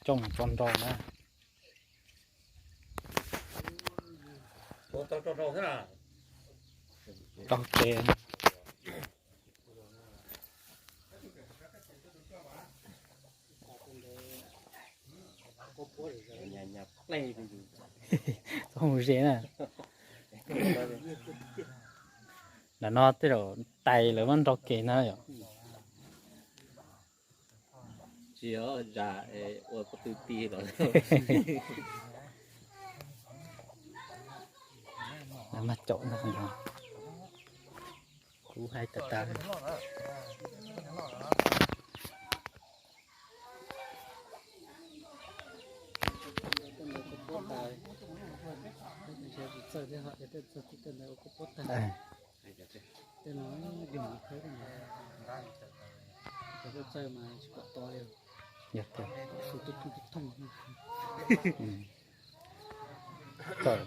Coj mus tso nrau na. Nrau kev. Txhob mus ze na. Ntawm no tej zaum tais lawv muab nrau kev na yom. Tsis yog zam ua pob tw ti los. Mas caum ntag, kuv hais tas tas.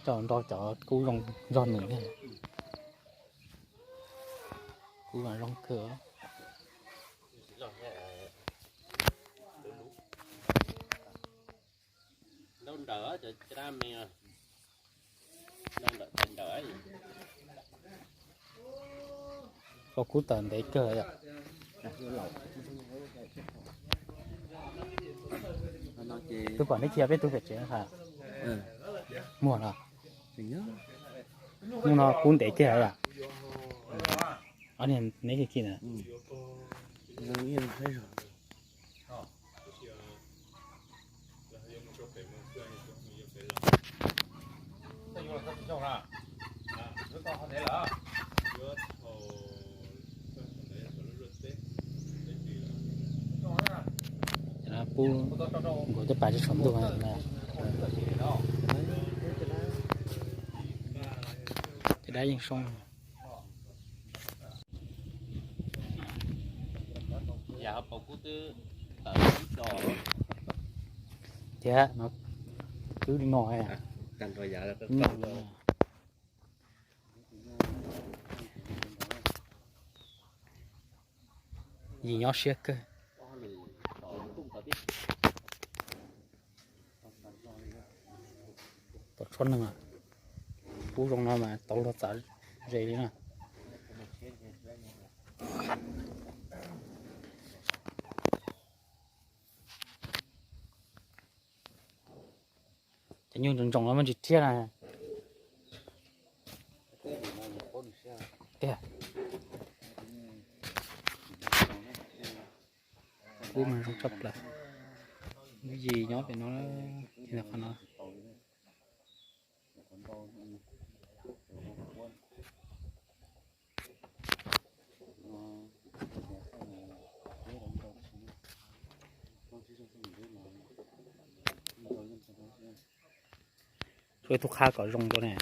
Coj nrau cov kub zoo zog nws thiab. Kub mas zoo kawg. Koj kub tawm ntev kawg yom. Twb pom neb khi peb tug pem tsev na. Muag los. Hnub no kub ntev kiag yom. Ob niag neb khi na. Pub nkaus tej pas tsis tshua ntuj. Caj dab yeej soob. Tiag no, twb li no. Yim nyob siab kawg. Tom tshuab neeg, kub zoo no mas tau luag txav ze li na. Cov nyuj ntsoos ntsoos no muaj ntsis rhiab na. Tiag. Kub mas zoo tshaj plaws. Lub yim nyob pem no, qhov no. Tshuav ib tug qhab kom zoo dua ne.